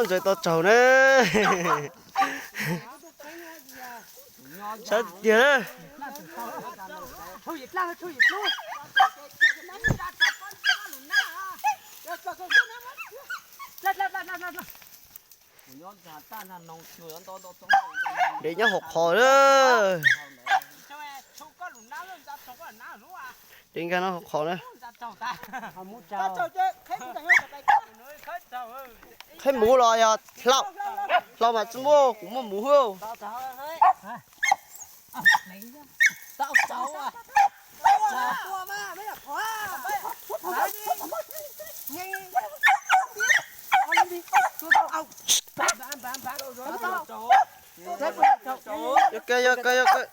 Ntses tau tsaug na. Sab tiag. Dev nyob hauv qhov na. Dev nkag no hauv qhov na. Qhib muv los yog hlau? Hlau mas tsis muaj, kuv muaj muv hwb. Yog kawg, yog kawg, yog kawg.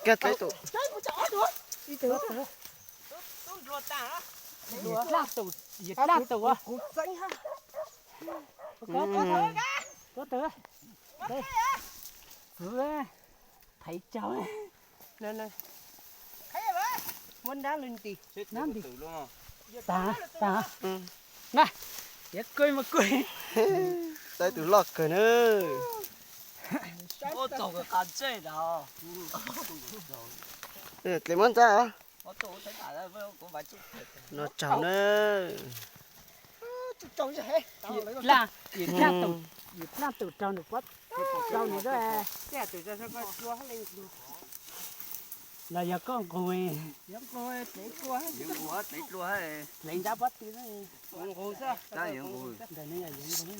Kag tau tus. Thaiv tsaug. Muab nrab lub nti. Tag, tag. Na, tiav kuj mus kuj. Tau tus loj kawg na. Dlev muab ntxa. No tsaug na. Yim dlaaj tus raug nws puab rau nws. Los yog koj nqus. Dlev nrab pob tw. Ntawm no yog yuav nqus.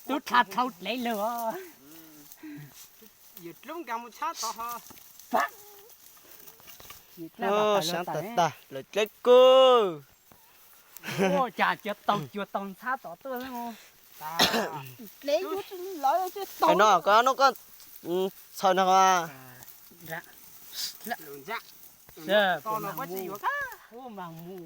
Tub rha dhau dlev lawm os. Sab tag tag lawm dlev kawg. Cas cua tau, cua tau ntxhab tom tuaj. No koj, no koj txhawm no. Ua mas mus.